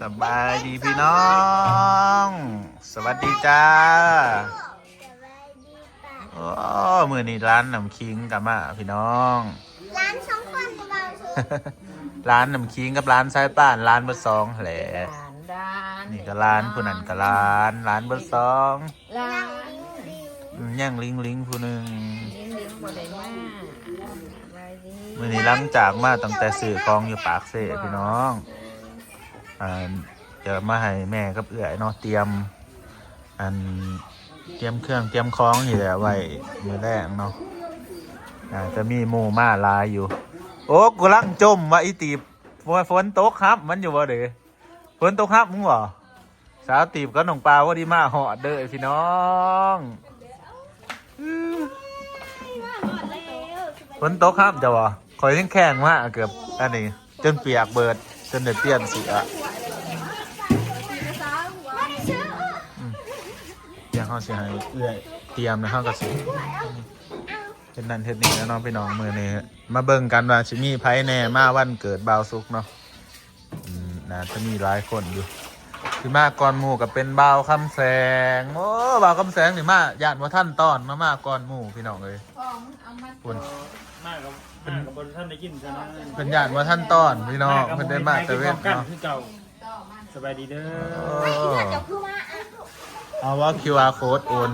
ສະບາຍດີພີ່ນ້ອງ ສະຫວັດດີຈ້າ. ໂອ້ ມື້ນີ້ຫຼານນ້ຳຂີງກໍມາພີ່ນ້ອງ. ຫຼານສອງຄົນເບົາສຸດ ຫຼານນ້ຳຂີງກັບຫຼານສາຍປານ ຫຼານເບິດສອງຫັ້ນແຫຼະ. ຫຼານ ນີ້ກໍຫຼານ ຜູ້ນັ້ນກໍຫຼານ ຫຼານເບິດສອງ. ຫຼານ ອືມ ຍັງລິງໆຜູ້ໜຶ່ງ ລິງໆບໍ່ໄດ້ມາ. ມື້ນີ້ຫຼັງຈາກມາຕັ້ງແຕ່ຊື້ຂອງຢູ່ປາກເຊພີ່ນ້ອງ ອ່າ ຈະມາໃຫ້ແມ່ກັບເອື້ອຍເນາະ ຕຽມ ອັນ ຕຽມເຄື່ອງຕຽມຂອງນີ້ແຫຼະ ໄວ້ມື້ແລງເນາະ. ອາດຈະມີໝູ່ມາຫຼາຍຢູ່. ໂອ້ ກຳລັງຈົ່ມວ່າອີຕີບ ຝົນຕົກຮັບມັນຢູ່ບໍ່ເດ? ຝົນຕົກຮັບມຶງບໍ່? ສາວຕີບກັບນ້ອງປາພໍດີມາຮອດເດີພີ່ນ້ອງ. ຝົນຕົກຮັບເຈົ້າບໍ່? ຂ້ອຍຍັງແຂ່ງມາເກືອບອັນນີ້ ຈົນປຽກເບີດ ຈົນໄດ້ປ່ຽນເສື້ອ. ອືມ ດຽວເຮົາຊິໃຫ້ເອື້ອຍຕຽມ ແລ້ວເຮົາກໍຊິເຮັດນັ້ນເຮັດນີ້ແລ້ວເນາະພີ່ນ້ອງ. ມື້ນີ້ມາເບິ່ງກັນວ່າຊິມີໃຜແດ່ມາວັນເກີດບ່າວສຸກເນາະ. ອືມ ໜ້າຈະມີຫຼາຍຄົນຢູ່ ທີ່ມາກ່ອນໝູ່ກໍເປັນບ່າວຄຳແສງ. ໂອ້ ບ່າວຄຳແສງນີ້ມາຢ້ານບໍ່ທັນຕອນ ມາ ມາກ່ອນໝູ່ພີ່ນ້ອງເອີຍ. ພຸ້ນ ມາກໍ ມາກໍບໍ່ທັນໄດ້ກິນຊະນະ ເພິ່ນຢ້ານບໍ່ທັນຕອນພີ່ນ້ອງ ເພິ່ນໄດ້ມາແຕ່ເວັນເນາະ. ຄືເກົ່າ ສະບາຍດີເດີ. ໂອ້ ເອົາບໍ່ ຄິວອາໂຄດໂອນ?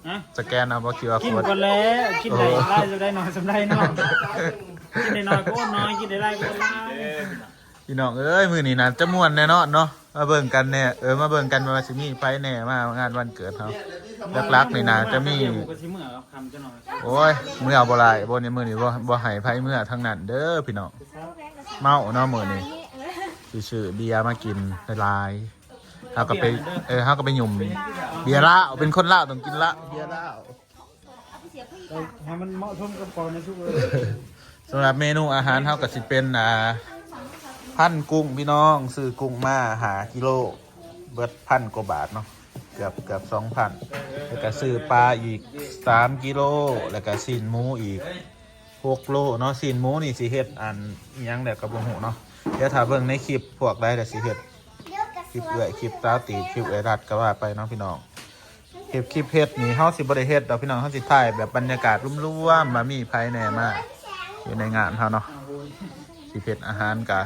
ຮະ? ສະແກນເອົາບໍ່ ຄິວອາໂຄດ? ກິນກ່ອນແລ້ວ ກິນໄດ້ຫຼາຍສ່ຳໃດໜ້ອຍສ່ຳໃດເນາະ ກິນໄດ້ໜ້ອຍກໍໂອນໜ້ອຍ ກິນໄດ້ຫຼາຍກໍໂອນຫຼາຍ. ພີ່ນ້ອງເອີຍ ມື້ນີ້ໜ້າຈະມ່ວນແນ່ນອນເນາະ. ມາເບິ່ງກັນແນ່ ເອີ ມາເບິ່ງກັນວ່າຊິມີໃຜແນ່ມາງານວັນເກີດເຮົາ. ຫຼັກໆນີ້ໜ້າຈະມີ ໂອ້ຍ ເມືອບໍ່ຫຼາຍບໍ່ນີ້ ມື້ນີ້ບໍ່ ບໍ່ໃຫ້ໃຜເມືອທັງນັ້ນເດີພີ່ນ້ອງ. ເມົາເນາະມື້ນີ້ ຊິຊື້ເບຍມາກິນຫຼາຍໆ. ເຮົາກໍໄປ ເອີ ເຮົາກໍໄປຫຍຸ້ມເບຍລາວ ເປັນຄົນລາວຕ້ອງກິນລາວ ເບຍລາວ. ໃຫ້ມັນເໝາະສົມກັບເຂົາໃນທຸກເອີຍ. ສຳລັບເມນູອາຫານເຮົາກໍຊິເປັນ ອ່າ ພັນກຸ້ງພີ່ນ້ອງ ຊື້ກຸ້ງມາຫ້າກິໂລ ເບິດພັນກວ່າບາດເນາະ ເກືອບ ເກືອບສອງພັນ. ແລ້ວກໍຊື້ປາອີກສາມກິໂລ ແລ້ວກໍຊີ້ນໝູອີກຫົກໂລເນາະ. ຊີ້ນໝູນີ້ຊິເຮັດອັນອີ່ຫຍັງແລ້ວກໍບໍ່ຮູ້ເນາະ ດຽວຖ້າເບິ່ງໃນຄລິບພວກໃດແລ້ວຊິເຮັດ ຄລິບເອື້ອຍ ຄລິບສາວຕີບ ຄລິບເອື້ອຍລັດກໍວ່າໄປເນາະພີ່ນ້ອງ. ເຮັດຄລິບເຮັດນີ້ ເຮົາຊິບໍ່ໄດ້ເຮັດດອກພີ່ນ້ອງ ເຮົາຊິຖ່າຍແບບບັນຍາກາດລວມໆ ວ່າມີໃຜແດ່ມາຢູ່ໃນງານເຮົາເນາະ. ຄລິບເຮັດອາຫານກະ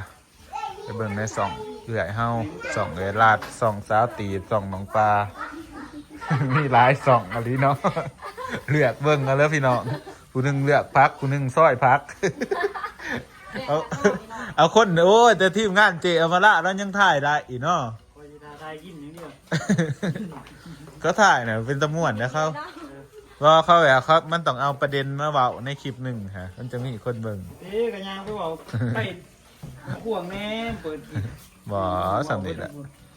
ໄປເບິ່ງໃນຊ່ອງເອື້ອຍເຮົາ ຊ່ອງເອື້ອຍລັດ ຊ່ອງສາວຕີບ ຊ່ອງນ້ອງປາ ມີຫຼາຍຊ່ອງອີ່ຫຼີເນາະ. ເລືອກເບິ່ງເອົາເດີພີ່ນ້ອງ ຜູ້ໜຶ່ງເລືອກຜັກ ຜູ້ໜຶ່ງຊອຍຜັກ. ເອົາ ເອົາຄົນ ໂອ້ຍ ແຕ່ທີມງານເຈ້ອຳມາລະລາວຍັງຖ່າຍໄດ້ອີກເນາະ. ຂ້ອຍຊິຖ້າຖ່າຍກິນຢ່າງດຽວ ເຂົາຖ່າຍນະເປັນຕາມ່ວນນະເຂົາ ເອີ ເວົ້າເຂົາແບບເຂົາ ມັນຕ້ອງເອົາປະເດັນມາເວົ້າໃນຄລິບໜຶ່ງຫັ້ນ ມັນຈະມີຄົນເບິ່ງ. ເອີ ກໍຍ່າງໄປເວົ້າໄປ ຂວາງແນ່ ເປີດຄລິບ ບໍ່ ສ່ຳນີ້ແຫຼະ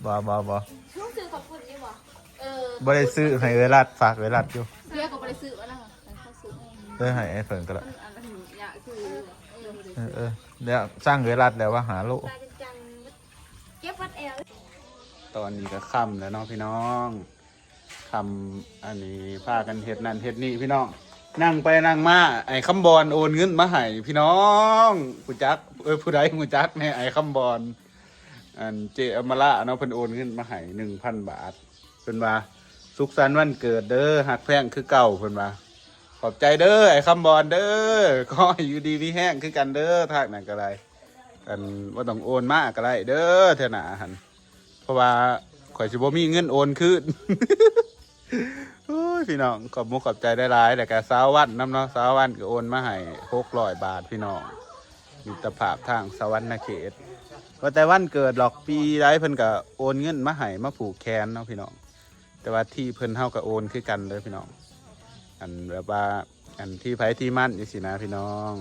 ບໍ່ ບໍ່ ບໍ່. ລູກຊື້ຂອບຄຸນຢູ່ບໍ່? ເອີ ບໍ່ໄດ້ຊື້ ໃຫ້ເອື້ອຍລັດ ຝາກເອື້ອຍລັດຢູ່. ເອື້ອຍກໍບໍ່ໄດ້ຊື້ວ່ານະ ໃຫ້ເຂົາຊື້ ເອີ ໃຫ້ອ້າຍເພິ່ນກໍໄດ້ ອັນ ອັນ ອັນ ຢ່າຄື ເອີ ເອີ ເອີ ແລ້ວສັ່ງເອື້ອຍລັດແລ້ວວ່າຫ້າໂລ. ເກັບວັດແອວ. ຕອນນີ້ກໍຄ່ຳແລ້ວເນາະພີ່ນ້ອງ ຄ່ຳ ອັນນີ້ພາກັນເຮັດນັ້ນເຮັດນີ້ພີ່ນ້ອງ. ນັ່ງໄປນັ່ງມາ ອ້າຍຄຳບອນໂອນເງິນມາໃຫ້ພີ່ນ້ອງ. ຮູ້ຈັກ ເອີ ຜູ້ໃດຮູ້ຈັກແດ່ ອ້າຍຄຳບອນ ອັນ ເຈ້ອຳມາລະເນາະ ເພິ່ນໂອນເງິນມາໃຫ້ໜຶ່ງພັນບາດ. ເພິ່ນວ່າ ສຸກສັນວັນເກີດເດີ ຮັກແພງຄືເກົ່າ ເພິ່ນວ່າ. ຂອບໃຈເດີ ອ້າຍຄຳບອນເດີ ຂໍໃຫ້ຢູ່ດີມີແຮງຄືກັນເດີ ທາງນັ້ນກໍໄດ້ ອັນ ບໍ່ຕ້ອງໂອນມາກໍໄດ້ເດີ ເທື່ອໜ້າຫັ້ນ ເພາະວ່າຂ້ອຍຊິບໍ່ມີເງິນໂອນຄືນ. ໂອ້ຍ ພີ່ນ້ອງ ຂອບມຸກຂອບໃຈຫຼາຍໆ ແລ້ວກະສາວວັນນຳເນາະ ສາວວັນກໍໂອນມາໃຫ້ຫົກຮ້ອຍບາດພີ່ນ້ອງ. ມິດຕະພາບທາງສະຫວັນນະເຂດ ວ່າແຕ່ວັນເກີດດອກ ປີໃດເພິ່ນກໍໂອນເງິນມາໃຫ້ ມາຜູກແຂນເນາະພີ່ນ້ອງ. ແຕ່ວ່າທີ່ເພິ່ນ ເຮົາກໍໂອນຄືກັນເດີພີ່ນ້ອງ ອັນແບບວ່າ ອັນທີ່ໃຜທີ່ມັນຈັ່ງຊີ້ນະພີ່ນ້ອງ.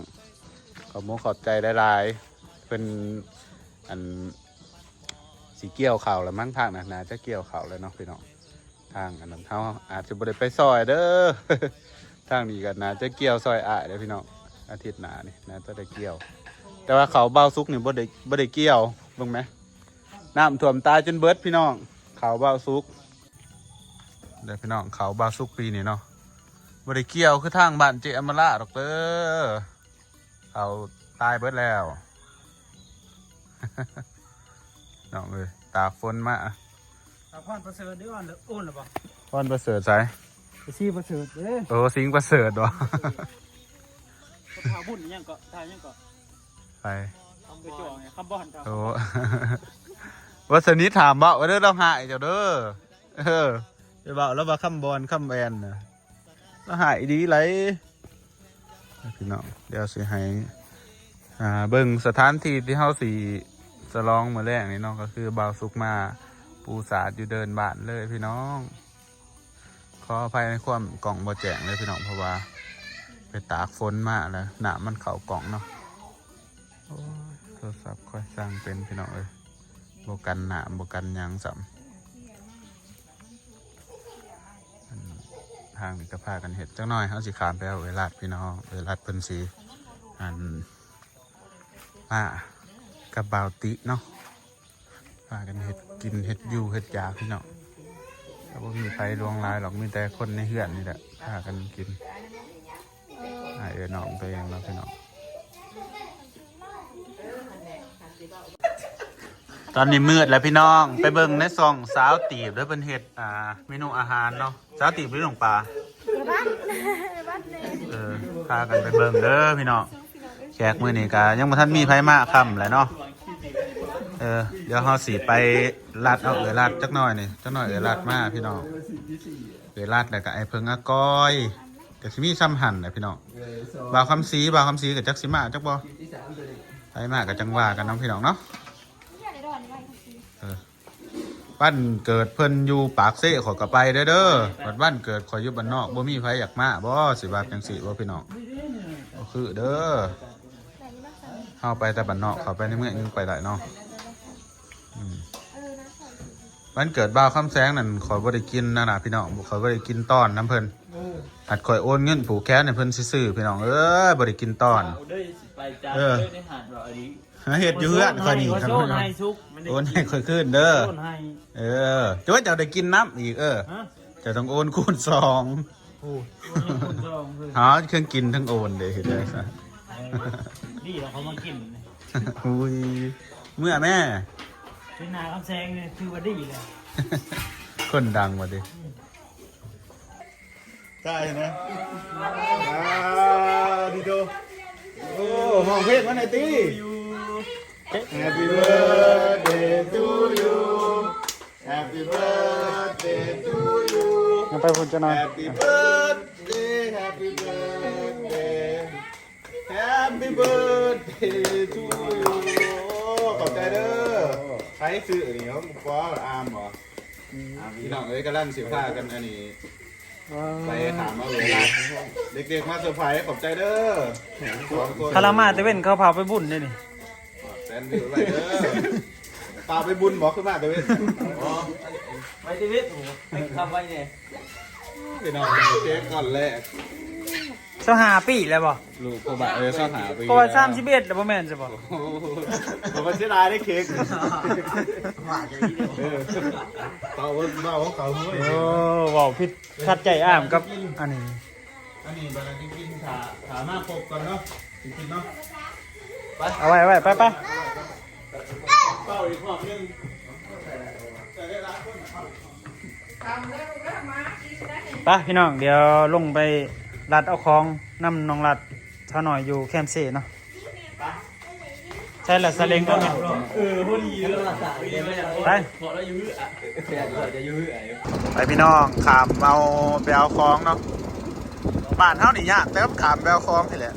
ຂອບມຸກຂອບໃຈຫຼາຍໆ ເພິ່ນ ອັນ ຊິກ່ຽວເຂົ້າແລ້ວມັງ ທາງນັ້ນໜ້າຈະກ່ຽວເຂົ້າແລ້ວເນາະພີ່ນ້ອງ. ທາງອັນນັ້ນເຮົາອາດຈະບໍ່ໄດ້ໄປຊ່ອຍເດີ ທາງນີ້ກໍໜ້າຈະກ່ຽວຊ່ອຍອ້າຍເດີພີ່ນ້ອງ. ອາທິດໜ້ານີ້ໜ້າຈະໄດ້ກ່ຽວ ແຕ່ວ່າເຂົ້າບ່າວສຸກນີ້ບໍ່ໄດ້ ບໍ່ໄດ້ກ່ຽວ ເບິ່ງແມ ນ້ຳຖ້ວມຕາຍຈົນເບິດພີ່ນ້ອງ ເຂົ້າບ່າວສຸກ. ເດີພີ່ນ້ອງ ເຂົ້າບ່າວສຸກປີນີ້ເນາະ ບໍ່ໄດ້ກ່ຽວຄືທາງບ້ານເຈ້ອຳມາລະດອກເດີ ເຂົ້າຕາຍເບິດແລ້ວ. น้องเอ้ย ตากฝนมา ตาพรประเสริฐเด้อ โอนแล้วบ่ พรประเสริฐไส ไปซีประเสริฐเด้ โอ้ สิงห์ประเสริฐบ่ ท่าบุญอิหยังเกาะ ท่าอิหยังเกาะ ไป ไปจ่อไง คำบอนครับ โอ้ ว่าสนิทถามเว้าเด้อ ลาวฮ้ายเจ้าเด้อ เออ ไปเว้าลาวว่าคำบอน คำแอนน่ะ ลาวฮ้ายอีหลีหลาย พี่น้อง เดี๋ยวสิให้ อ่า เบิ่งสถานที่ที่เฮาสิฉลองมื้อแลงนี่เนาะ ก็คือบ่าวสุกมาปูสาดอยู่เดินบ้านเลยพี่น้อง ขออภัยในความกล้องบ่แจ้งเลยพี่น้อง เพราะว่าไปตากฝนมาแล้ว น้ำมันเข้ากล้องเนาะ โอ้ย โทรศัพท์ข้อยสั่งเป็นพี่น้องเอ้ย บ่กันน้ำบ่กันหยังซ้ำ อัน ทางนี้ก็พากันเฮ็ด จักหน่อยเฮาสิข้ามไปเอาเอื้อยรัดพี่น้อง เอื้อยรัดเพิ่นสิ อัน มากับบ่าวติเนาะ พากันเฮ็ดกินเฮ็ดอยู่เฮ็ดยาพี่น้อง ก็บ่มีไผหลวงหลายหรอก มีแต่คนในเฮือนนี่แหละ พากันกิน อ้ายเอื้อยน้องตัวเองเนาะพี่น้อง ตอนนี้มืดแล้วพี่น้อง ไปเบิ่งในช่องสาวตีบเด้อ เพิ่นเฮ็ด อ่า เมนูอาหารเนาะ สาวตีบหรือน้องปลา บ้าน บ้านแน่ เออ พากันไปเบิ่งเด้อพี่น้อง แขกมื้อนี้ก็ยังบ่ทันมีไผมา ค่ำแล้วเนาะ เออ เดี๋ยวเฮาสิไปลัดเอาเอื้อยรัดจักหน่อยนี่ จักหน่อยเอื้อยรัดมาพี่น้อง เอื้อยรัดแล้วก็ไอ้เพิ่งอากอย ก็สิมีซ่ำหั่นแหละพี่น้อง บ่าวคำศรี บ่าวคำศรีก็จักสิมาจักบ่ ไผมาก็จังว่ากันเนาะพี่น้องเนาะ เออ วันเกิดเพิ่นอยู่ปากเซ ข้อยก็ไปเด้อเด้อ บัดวันเกิดข้อยอยู่บ้านนอก บ่มีไผอยากมาบ่ สิว่าจังซี่บ่พี่น้อง บ่คือเด้อ เฮาไปแต่บ้านนอก เข้าไปในเมืองยังไปได้เนาะ อืม วันเกิดบ่าวคำแสงนั่น ข้อยบ่ได้กินนั่นน่ะพี่น้อง ข้อยบ่ได้กินต้อนนำเพิ่น เออ หัดข้อยโอนเงินผูกแขนให้เพิ่นซื่อๆ พี่น้องเอ้ย บ่ได้กินต้อน เอาเด้อ สิไปจ้า เออ เด้อ ในหาดบ่อดี เฮ็ดอยู่เฮือนข้อยนี่ โอนให้สุก โอนให้ข้อยคืนเด้อ โอนให้ เออ เจ้า เจ้าได้กินน้ำอีก เออ ฮะ เจ้าต้องโอนคูณสอง โอ้ โอนให้คูณสองเลย หาเครื่องกินทั้งโอนเด้ เฮ็ดได้ซะ เออ ดีแล้วเขามากิน อุ้ย เมื่อแม่ เป็นหน้าคำแสงเนี่ย ถือว่าดีเลย คนดังว่ะติ ใช่นะ อ่า ดีโด โอ้ ห้องเพลงมาหน่อยติ Happy birthday to you Happy birthday to you ยังไปพุ่นจะหน่อย Happy birthday Happy birthday Happy birthday to you ขอบใจเด้อ ใครซื้อนี่ ของปออามบ่ อืม อ่า พี่น้องเอ้ย กำลังสิพากันอันนี้ ว้าว ไปถามเอาเวลา เด็กๆ มาเซอร์ไพรส์ ขอบใจเด้อ สองคน คารามาแต่เว้นเขาพาไปบุญเด้นี่ แซนวิวไว้เด้อ พาไปบุญบ่ คือมาแต่เว้น อ๋อ ไปแต่เว้น โอ้โห ไปขับไว้เนี่ย พี่น้อง เค้กก้อนแรก ซาวห้าปีแล้วบ่ ลูกพ่อบ้าน เออ ซาวห้าปี เพราะว่า แล้ว สามสิบเอ็ดแล้วบ่แม่นซะบ่ โอ้โห ผมว่าเสียดายได้เค้ก เออ เขาว่า ว่าของเขาเฮ้ย โอ้ เว้าผิด ขัดใจอ้ามกับอันนี้ อันนี้บัดนี้กิน ถ้า ถ้ามาครบก่อนเนาะ สิกินเนาะ ไป เอาไว้ เอาไว้ ไป ไป เป้าอีกรอบหนึ่ง ไปพี่น้อง เดี๋ยวลงไปลัดเอาของนำน้องลัด สาวน้อยอยู่แคมเซเนาะ ใช่ละ สะเลงก็มี เออ พอดีเลย ไป เพราะเราอยู่อ่ะ แต่เราจะอยู่อ่ะ ไปพี่น้อง ข้ามเอา ไปเอาของเนาะ บ้านเฮานี่ยาก แต่ข้ามไปเอาของนี่แหละ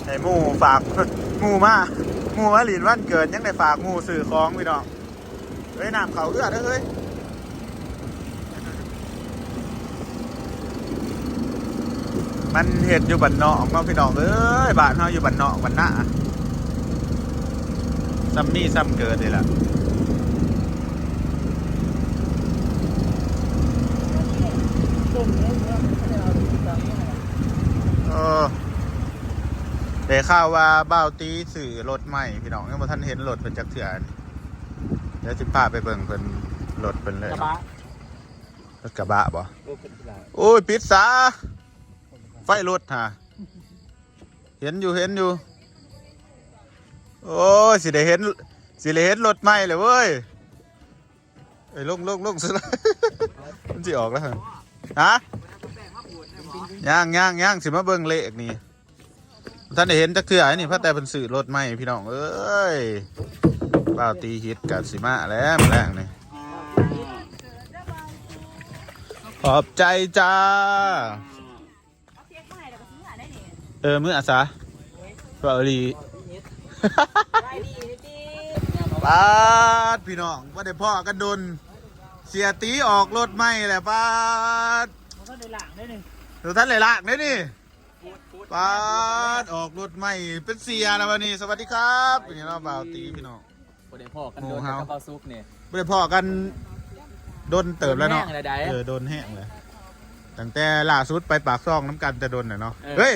ให้หมู่ฝาก หมู่มา หมู่มาหลิ้นวันเกิด ยังได้ฝากหมู่ซื้อของพี่น้อง เฮ้ย น้ำเข้าเอื้อเด้อเฮ้ย มันเฮ็ดอยู่บ้านนอกเนาะพี่น้องเอ้ย บ้านเฮาอยู่บ้านนอกบ้านนา ซ้ำมีซ้ำเกิดนี่แหละ เออ ได้ข่าวว่าบ่าวตีซื้อรถใหม่พี่น้อง ยังบ่ทันเห็นรถเพิ่นจักเทื่อ เดี๋ยวสิพาไปเบิ่งเพิ่น รถเพิ่นเลย กระบะ รถกระบะบ่ โอ้ย ปิดซะ ไฟรถหา เห็นอยู่ เห็นอยู่ โอ้ย สิได้เห็น ຊິໄດ້ເຫັນລົດໃໝ່ແລ້ວເວີ້ຍ. ເອີຍ ລົງ ລົງ ລົງ ມັນຊິອອກແລ້ວຫັ້ນ. ຮະ? ຍັງ ຍັງ ຍັງ ຊິມາເບິ່ງເລກນີ້. ບໍ່ທັນໄດ້ເຫັນຈັກເທື່ອນີ້ ພາແຕ່ເພິ່ນຊື້ລົດໃໝ່ພີ່ນ້ອງເອີຍ. ບ່າວຕີຮິດກະຊິມາແລ້ວມື້ແລງນີ້. ຂອບໃຈຈ້າ. ເອີ ມື້ອາສາ ເວົ້າອີ່ຫຼີ. ປາດ ພີ່ນ້ອງ ບໍ່ໄດ້ພໍ້ກັນດົນ ເສຍຕີອອກລົດໃໝ່ແລ້ວ. ປາດ ບໍ່ທັນໄດ້ລ້າງເດ້ນີ້ ບໍ່ທັນໄດ້ລ້າງເດ້ນີ້. ປາດ ອອກລົດໃໝ່ເປັນເສຍແລ້ວບັດນີ້. ສະຫວັດດີຄັບ ນີ້ເນາະ ບ່າວຕີພີ່ນ້ອງ. ບໍ່ໄດ້ພໍ້ກັນດົນກັບບ່າວສຸກນີ້ ບໍ່ໄດ້ພໍ້ກັນດົນເຕີບແລ້ວເນາະ. ເອີ ດົນແຮງເລີຍ ຕັ້ງແຕ່ລ່າສຸດໄປປາກຊ່ອງນຳກັນແຕ່ດົນແຫຼະເນາະ. ເອີ ເຮີ້ຍ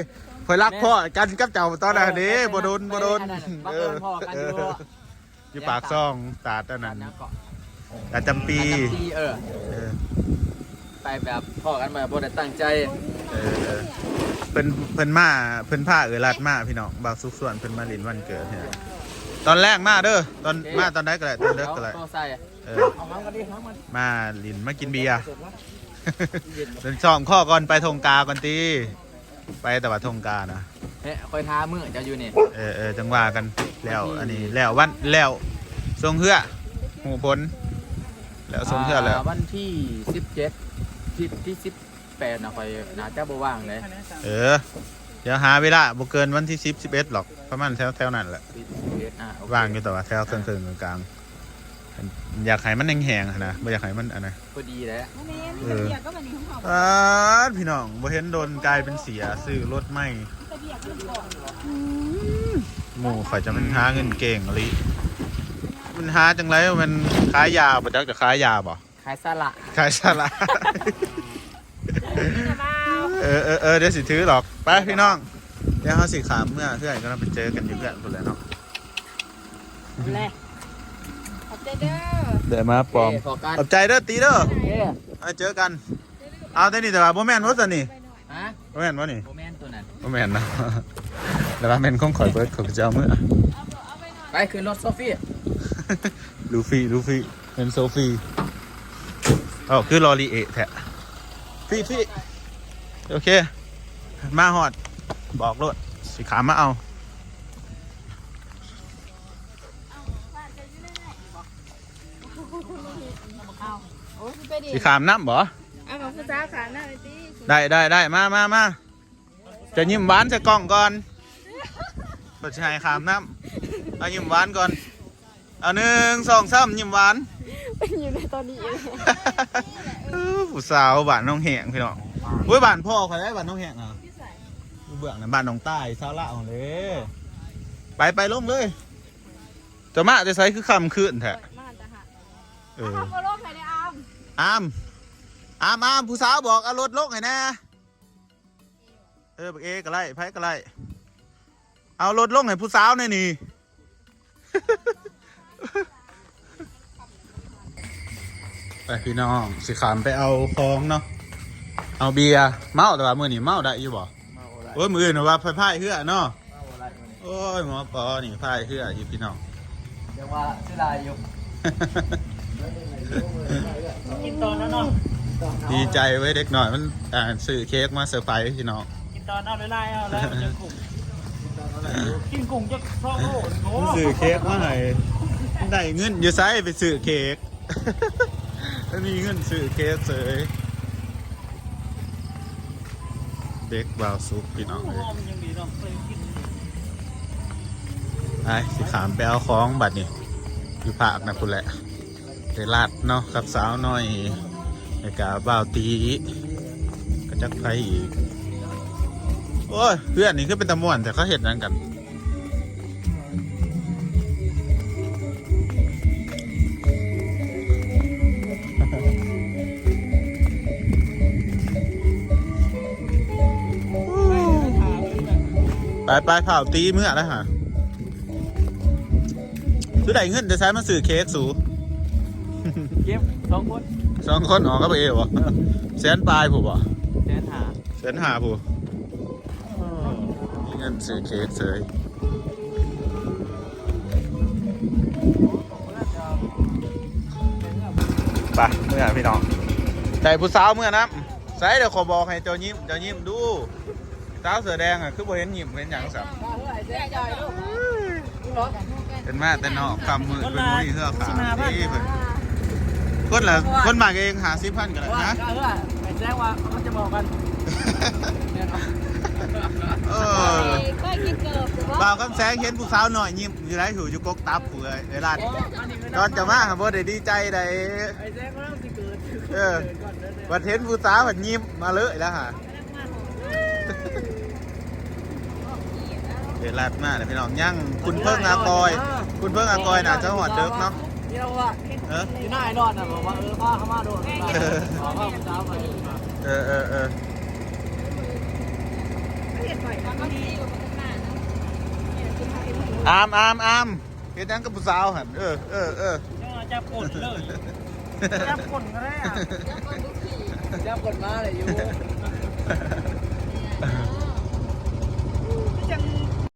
ຂ້ອຍລັກພໍ້ກັນກັບເຈົ້າຕອນນັ້ນເດ້. ເອີ ບໍ່ດົນ ບໍ່ດົນ ບັງເອີນພໍ້ກັນຢູ່ ເອີ ຢູ່ປາກຊ່ອງ ຕາດອັນນັ້ນ ຕາດຫຍັງເກາະ ຕາດຈຳປີ ຕາດຈຳປີ ເອີ ເອີ ໄປແບບພໍ້ກັນ ບໍ່ ບໍ່ໄດ້ຕັ້ງໃຈ. ເອີ ເອີ ເພິ່ນ ເພິ່ນມາ ເພິ່ນພາເອື້ອຍລັດມາພີ່ນ້ອງ. ບ່າວສຸກຊວນເພິ່ນມາຫຼິ້ນວັນເກີດໃຫ້ ຕອນແລງມາເດີ ຕອນ ໂອເຄ ມາຕອນໃດກໍໄດ້ ຕອນເດິກກໍໄດ້. ເອົາ ເອີ ມາຫຼິ້ນ ມາກິນເບຍ ເປັນຊ້ອມຄໍກ່ອນໄປທົ່ງກາກ່ອນຕິ. ໄປແຕ່ວ່າທົ່ງການະ ແຮະ ຂ້ອຍຖ້າມື້ເຈົ້າຢູ່ນີ້. ເອີ ເອີ ຈັ່ງວ່າກັນແລ້ວ. ວັນທີ ອັນນີ້ແລ້ວ ວັນແລ້ວ ສົ່ງເຮືອ ຮູ້ຜົນແລ້ວ ສົ່ງເຮືອແລ້ວ. ອ່າ ວັນທີສິບເຈັດ ທິດທີສິບແປດນະ ຂ້ອຍໜ້າຈະບໍ່ວ່າງເດ້. ເອີ ດຽວຫາເວລາ ບໍ່ເກີນວັນທີສິບ ສິບເອັດ ດອກ ປະມານແຖວ ແຖວນັ້ນແຫຼະ. ສິບ ສິບເອັດ ອ່າ ໂອເຄ ວ່າງຢູ່ ແຕ່ວ່າແຖວເຄິ່ງໆ ກາງໆ ຢາກໃຫ້ມັນແຫ້ງໆ ຫັ້ນນະ ບໍ່ຢາກໃຫ້ມັນອັນນັ້ນ. ພໍດີແຫຼະ ບໍ່ແມ່ນ ເອີ ເປັນເບຍກໍບັດນີ້ຂອງເຂົາ. ປາດ ພີ່ນ້ອງ ບໍ່ເຫັນດົນ ກາຍເປັນເສຍ ຊື້ລົດໃໝ່. ອືມ ໝູ່ຂ້ອຍຈະແມ່ນຫາເງິນເກັ່ງອີ່ຫຼີ. ມັນຫາຈັ່ງໃດ ແມ່ນຂາຍຢາບໍ່? ຈັກຈະຂາຍຢາບໍ່? ຂາຍສາລະ ຂາຍສາລະ. ເອີ ເອີ ເອີ ດຽວຊິຖືດອກ. ໄປພີ່ນ້ອງ ດຽວເຮົາຊິຂ້າມເມືອເຮືອນ ກໍໄປເຈີກັນຢູ່ເຮືອນພຸ້ນແຫຼະເນາະ. ແລະ ຂອບໃຈເດີ ໄດ້ມາປອມ. ໂອເຄ ພໍ້ກັນ ຂອບໃຈເດີຕີເດີ. ໂອເຄ ໄປເຈີກັນ. ເອົາແຕ່ນີ້ ແຕ່ວ່າບໍ່ແມ່ນບໍ່ຊັ້ນນີ້? ຮະ? ບໍ່ແມ່ນບໍ່ນີ້? ບໍ່ແມ່ນໂຕນັ້ນ ບໍ່ແມ່ນເນາະ. ແຕ່ວ່າແມ່ນຂອງຂ້ອຍເບີດ ຂ້ອຍກໍຈະເອົາເມືອ. ໄປຂຶ້ນລົດໂຊຟີ ລູຟີ ລູຟີ ເປັນໂຊຟີ. ເອົາ ຄືລໍລີເອແທ້. ຟີ ຟີ ໂອເຄ ມາຮອດ ບອກໂລດ ຊິຂ້າມມາເອົາ. ເອົາ ໂອ້ ຊິໄປດິ ຊິຂ້າມນ້ຳບໍ່? ເອົາ ຂອງຜູ້ສາວຂ້າມນ້ຳໄປຕິ. ໄດ້ ໄດ້ ໄດ້ ມາ ມາ ມາ. ຈະຍິ້ມຫວານໃສ່ກ້ອງກ່ອນ ເພິ່ນຊິໃຫ້ຂ້າມນ້ຳ. ເອົາ ຍິ້ມຫວານກ່ອນ ເອົາ ໜຶ່ງ ສອງ ສາມ ຍິ້ມຫວານ. ເປັນຢູ່ໃນຕອນນີ້ເອງ. ເອີ ຜູ້ສາວບ້ານໜອງແຫ້ງພີ່ນ້ອງ. ໂອ້ຍ ບ້ານພໍ່ຂ້ອຍເດ້ ບ້ານໜອງແຫ້ງ. ຢູ່ເບື້ອງນັ້ນບ້ານໜອງຕາຍ ຊາວລາວຫັ້ນເດ້. ໄປ ໄປ ລົງເລີຍ. ເຈົ້າມາແຕ່ໃສຄືຄ່ຳຄືນແທ້? ມາແຕ່ຫາດ. ເອີ ເອົາລົດລົງໃຫ້ແດ່ອາມ. ອາມ ອາມ ອາມ ຜູ້ສາວບອກເອົາລົດລົງໃຫ້ແດ່. ເອີ ບັກເອກໍໄດ້ ໃຜກໍໄດ້ ເອົາລົດລົງໃຫ້ຜູ້ສາວແດ່ນີ້. ໄປພີ່ນ້ອງ ຊິຂ້າມໄປເອົາຂອງເນາະ ເອົາເບຍ. ເມົາ ແຕ່ວ່າມື້ນີ້ເມົາໄດ້ຢູ່ບໍ່? ເມົາບໍ່ໄດ້. ໂອ້ຍ ມື້ອື່ນວ່າພາຍເຮືອເນາະ. ໂອ້ຍ ໝໍປໍນີ້ພາຍເຮືອຢູ່ພີ່ນ້ອງ. ຍັງວ່າເສຍດາຍຢູ່. ກິນຕອນນັ້ນເນາະ ດີໃຈເວີ້ຍ ເດັກນ້ອຍມັນ ອ່າ ຊື້ເຄ້ກມາເຊີໄພຣສ໌ພີ່ນ້ອງ. ກິນຕອນເອົາຫຼາຍໆ ເອົາແລ້ວມັນຈະກຸ້ງ ກິນກຸ້ງຈັກສອງໂລ. ໂອ້ ມັນຊື້ເຄ້ກມາໃຫ້ ໄດ້ເງິນຢູ່ໃສໄປຊື້ເຄ້ກ? ບໍ່ມີເງິນຊື້ເຄ້ກເສີຍ. ເດັກບ່າວສຸກພີ່ນ້ອງເອີຍ. ໄປ ຊິຂ້າມໄປເອົາຂອງບັດນີ້ ຢູ່ພາກນັ້ນພຸ້ນແຫຼະ. ໄດ້ລັດເນາະ ກັບສາວນ້ອຍ ແລ້ວກະບ່າວຕີ ກະຈັກໃຜອີກ. ໂອ້ຍ ເຮືອນນີ້ຄືເປັນຕາມ່ວນແທ້ ເຂົາເຮັດຫຍັງກັນ? ໄປໆ ພ້າວຕີເມືອແລ້ວຫາ. ຄືໄດ້ເງິນແຕ່ໃສມາຊື້ເຄ້ກສູ? ເກັບສອງຄົນ ສອງຄົນ ອອກກັບເອບໍ່? ແສນປາຍພຸ້ນບໍ່? ແສນຫ້າ ແສນຫ້າພຸ້ນ. ມີເງິນຊື້ເຄ້ກເສີຍ. ເອີ ພີ່ນ້ອງ ໄດ້ຜູ້ສາວເມືອນຳ. ໃສ ດຽວຂໍບອກໃຫ້ເຈົ້າຍິ້ມ ເຈົ້າຍິ້ມດູ. ສາວເສື້ອແດງອະ ຄືບໍ່ເຫັນຍິ້ມເຫັນຫຍັງຊ້ຳ. ເພິ່ນມາແຕ່ນອກຄ່ຳມືດ ເພິ່ນບໍ່ມີເຮືອຂ້າມເດ້ເພິ່ນ. ຄົນລະ ຄົນມາເອງ ຫ້າສິບພັນກໍໄດ້ນະ. ແສດງວ່າມັນຈະເໝົາະກັນ. ເອີ ບ່າວຄຳແສງເຫັນຜູ້ສາວນ້ອຍຍິ້ມຢູ່ໃດ ຢູ່ ຢູ່ກົກຕັບຜູ້ເອີຍ ເອີຍລາດ. ຕອນຈະມາຫາບໍ່ໄດ້ດີໃຈໃດ. ເອີ ບັດເຫັນຜູ້ສາວພັດຍິ້ມມາເລີຍລະຫາ. ເອີຍລາດມາແລ້ວພີ່ນ້ອງ. ຍັງຄຸນເພິ່ງອາກອຍ ຄຸນເພິ່ງອາກອຍໜ້າຈະຮອດເດິກເນາະ. ເອີ ຢູ່ໜ້າໄອ້ນອດນະ ບອກວ່າ ເອີ ພາເຂົາມາໂດດ. ເອີ ເອີ ເອີ ເອີ ອາມ ອາມ ອາມ ເຮັດຫຍັງກັບຜູ້ສາວຫັ້ນ? ເອີ ເອີ ເອີ ຈັບກົ້ນເລີຍ ຈັບກົ້ນກໍໄດ້ອະ ຈັບກົ້ນໝາໄດ້ຢູ່.